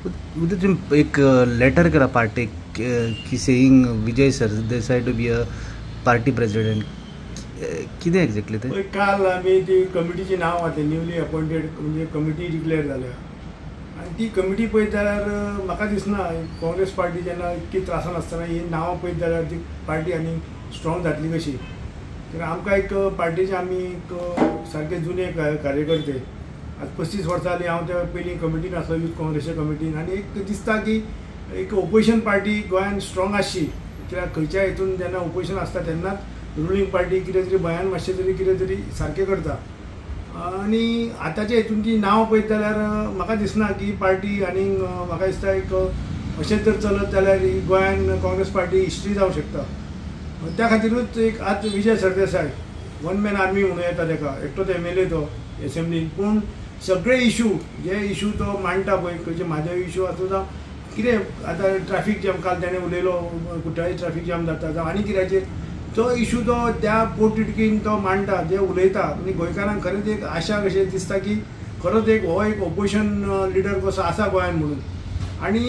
उद्या तुम्ही एक लेटर केला पार्टीक की saying Vijay Sardesai to be a party president, कितें एक्झॅक्टली तें? काल आमी ती कमिटीची नांव घातली, न्यूली अपॉइंटेड म्हणजे कमिटी डिक्लेअर जाल्या आनी ती कमिटी पळयत जाल्यार म्हाका दिसना काँग्रेस पार्टी जेन्ना इतकी त्रासान आसतना ही नांवां पळयत जाल्यार ती पार्टी आनी स्ट्रॉंग जातली कशी. तर आमकां एक पार्टीचे आमी एक सारके जुने कार्यकर्ते, आज 35 वर्सां जालीं हांव त्या पयलीं कमिटीन आसलो, यूथ काँग्रेसच्या कमिटीन, आनी एक दिसता की एक ओपोजिशन पार्टी गोंयान स्ट्रॉंग आसची. कित्याक खंयच्या हितून जेन्ना ओपोजिशन आसता तेन्नाच रुलींग पार्टी कितें तरी भंयान मातशें तरी कितें तरी सारकें करता. आनी आतांच्या हितून ती नांव पळयत जाल्यार म्हाका दिसना की पार्टी आनीक म्हाका दिसता एक अशेंच जर चलत जाल्यार ही गोंयान काँग्रेस पार्टी हिस्ट्री जावंक शकता. त्या खातीरूच एक आज Vijay Sardesai one man army म्हणूं येता ताका, एकटोच एमएलए तो एसेंब्लीन, पूण सगळे इशू जे इशू तो मांडटा पळय, खंयचे म्हादय इशू आसूं जावं कितें आतां ट्रॅफीक जॅम काल ताणें उलयलो कुठ्ठाळी ट्रॅफीक जॅम जाता जावं आनी कित्याचेर तो इशू तो त्या पोटतिडकीन तो मांडटा, जे उलयता आनी गोंयकारांक खरेंच एक आशा कशें दिसता की खरोच एक हो एक ओपोजिशन लिडर कसो आसा गोंयान म्हणून. आनी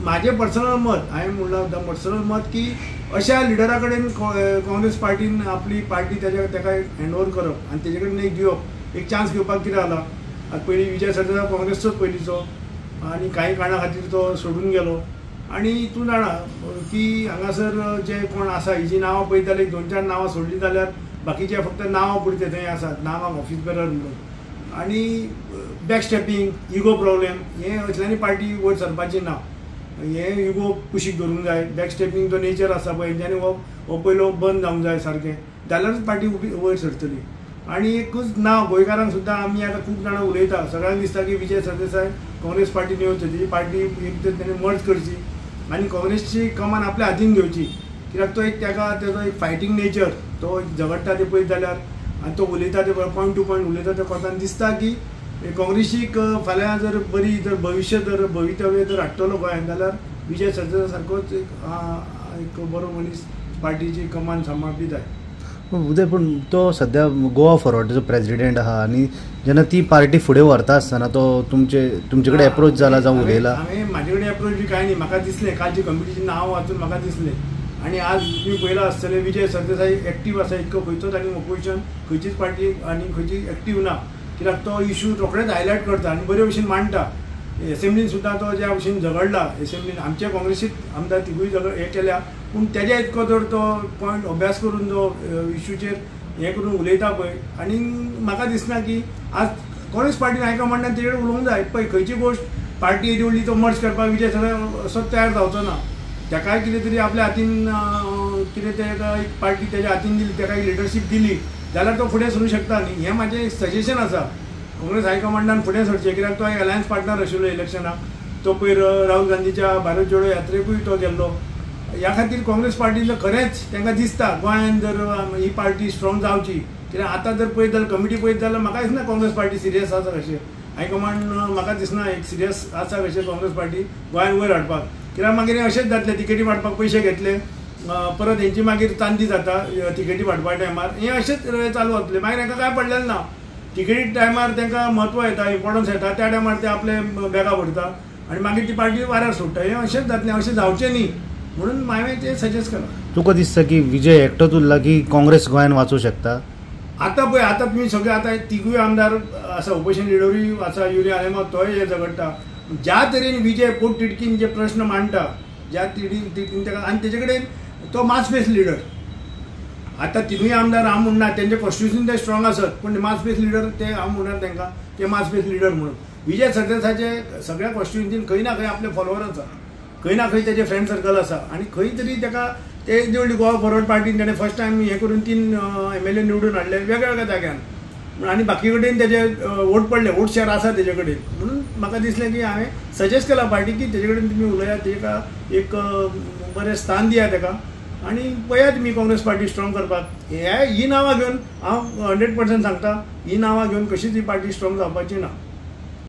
म्हाजें पर्सनल मत, हांवें म्हणलां पर्सनल मत की अशा लिडरा कडेन काँग्रेस पार्टीन आपली पार्टी ताका हँड ओवर करप आनी तेजे कडेन एक दिवप, एक चान्स घेवपाक कितें जाला. आतां पयलीं विजय सरदेसाय काँग्रेसचोच पयलींचो आनी कांय कारणां खातीर तो सोडून गेलो. आनी तूं जाणा की हांगासर जे कोण आसा हिजी नांवां पळयत जाल्यार एक 2-4 नांवां सोडलीं जाल्यार बाकीचे फक्त नांवां पुरते थंय आसात, नांवां ऑफीस बेरर म्हणून. आनी बॅक स्टेपींग, इगो प्रॉब्लेम हे असल्यांनी पार्टी वयर सरपाची ना. हे इगो कुशीक धरूंक जाय, बॅक स्टेपींग जो नेचर आसा पळय हेंच्यांनी हो पयलो बंद जावंक जाय सारकें, जाल्यारूच पार्टी वयर सरतली. आनी एकूच नांव गोंयकारांक सुद्दां आमी आतां खूब जाणां उलयता, सगळ्यांक दिसता की विजय सरदेसाय काँग्रेस पार्टीन येवचो, तेजी पार्टी एक तर तेणें मर्ज करची आनी काँग्रेसची कमान आपल्या हातीन घेवची. कित्याक तो एक ताका तेजो एक फायटींग नेचर, तो एक झगडटा ते पळयत जाल्यार आनी तो उलयता ते पॉयंट टू पॉयंट उलयता ते कोतान दिसता की काँग्रेसीक फाल्यां जर बरी जर भविश्य जर भवितव्य जर हाडटलो गोंयान जाल्यार विजय सरदेसाय सारकोच एक बरो मनीस पार्टीची कमान सांबाळपी जाय. उदय, पूण तो सद्या गोवा फॉरवर्डाचो प्रेजिडेंट आहा आनी जेन्ना ती पार्टी फुडें व्हरता आसतना तो तुमचे कडेन एप्रोच जाला जावं उलयला? हांवें म्हाजे कडेन एप्रोच बी कांय न्ही, म्हाका दिसलें कालची कमिटीचें नांव वाचून म्हाका दिसलें. आनी आज तुमी पळयलां आसतलें विजय सरदेसाय एक्टीव आसा इतको, खंयचोच आनी ओपोजिशन खंयचीच पार्टी आनी खंयची एक्टीव ना, कित्याक तो इशू रोखडेच हायलायट करता आनी बरे भशेन मांडटा. एसेंब्लीन सुद्दां तो ज्या भशेन झगडला एसेंब्लीन, आमच्या काँग्रेसीत आमदार तिगूय झगड हे केल्या, पूण तेज्या इतको जर तो पॉयंट अभ्यास करून जो इशूचेर हें करून उलयता पळय, आनी म्हाका दिसना की आज काँग्रेस पार्टीन हायकमांडान तेजे कडेन उलोवंक जाय. पळय खंयची गोश्ट पार्टी येदी व्हडली तो मर्ज करपाक विजय सरदेसाय असो तयार जावचो ना, ताकाय कितें तरी आपल्या हातीन कितें तेका एक पार्टी तेज्या हातीन दिली, ताका एक लिडरशीप दिली जाल्यार तो फुडें सरूंक शकता न्ही. हें म्हाजें सजेशन आसा काँग्रेस हायकमांडान फुडें सरचें, कित्याक तो एक अलायन्स पार्टनर आशिल्लो इलेक्शनाक, तो पयर राहुल गांधीच्या भारत जोडो यात्रेकूय तो गेल्लो. ह्या खातीर काँग्रेस पार्टीन खरेंच तांकां दिसता गोंयान जर ही पार्टी स्ट्रॉंग जावची, कित्याक आतां जर पळयत जाल्यार कमिटी पळयत जाल्यार म्हाका दिसना काँग्रेस पार्टी सिरियस आसा कशें, हायकमांड म्हाका दिसना एक सिरियस आसा कशें काँग्रेस पार्टी गोंयान वयर हाडपाक. कित्याक मागीर अशेंच जातलें, तिकेटी वांटपाक पयशे घेतले परत हेंची मागीर चांदी जाता तिकेटी वांटपा टायमार, हें अशेंच चालू वतलें. मागीर तांकां कांय पडलेलें ना, तिकेटी टायमार तांकां म्हत्व येता, इम्पोर्टन्स येता, त्या टायमार ते आपले बॅगां भरता आनी मागीर ती पार्टी वाऱ्यार सोडटा. हें अशेंच जातलें, अशें जावचें न्ही म्हणून हांवें तें सजेस्ट केलां. तुका दिसता की विजय एकटोच उरला की काँग्रेस गोंयान वाचूं शकता? आतां पळय आतां तुमी सगळे आतां तिगूय आमदार आसा, ओपोजिशन लिडरूय आसा, युरी आलेमांव तोय हे झगडटा. ज्या तरेन विजय पोटतिडकीन जे प्रश्न मांडटा, ज्या तिडकीन ताका आनी तेजे कडेन तो मास बेस लिडर. आतां तिनूय आमदार हांव म्हणना तेंचे कॉन्स्टिट्युशन ते स्ट्रॉंग आसत, पूण मास बेस लिडर ते हांव म्हणना तांकां ते मास बेस लिडर म्हणून. विजय सरदेसायचे सगळ्या कॉन्स्टिट्युन्सीन खंय ना खंय आपले फॉलोवर आसा, खंय ना खंय तेजे फ्रेंड सर्कल आसा आनी खंय तरी ताका ते जेवढी गोवा फॉरवर्ड पार्टीन ताणें फर्स्ट टायम हें करून 3 एमएलए निवडून हाडले वेगळ्या वेगळ्या जाग्यान आनी बाकी कडेन तेजे वोट पडले, वोट शेअर आसा तेजे कडेन. म्हणून म्हाका दिसलें की हांवें सजेस्ट केलां पार्टी की तेजे कडेन तुमी उलयात, तेका एक बरें स्थान दिया ताका आनी पळयात तुमी काँग्रेस पार्टी स्ट्रॉंग करपाक. हे ही नांवां घेवन हांव 100% सांगता, ही नांवां घेवन कशीच ही पार्टी स्ट्रॉंग जावपाची ना.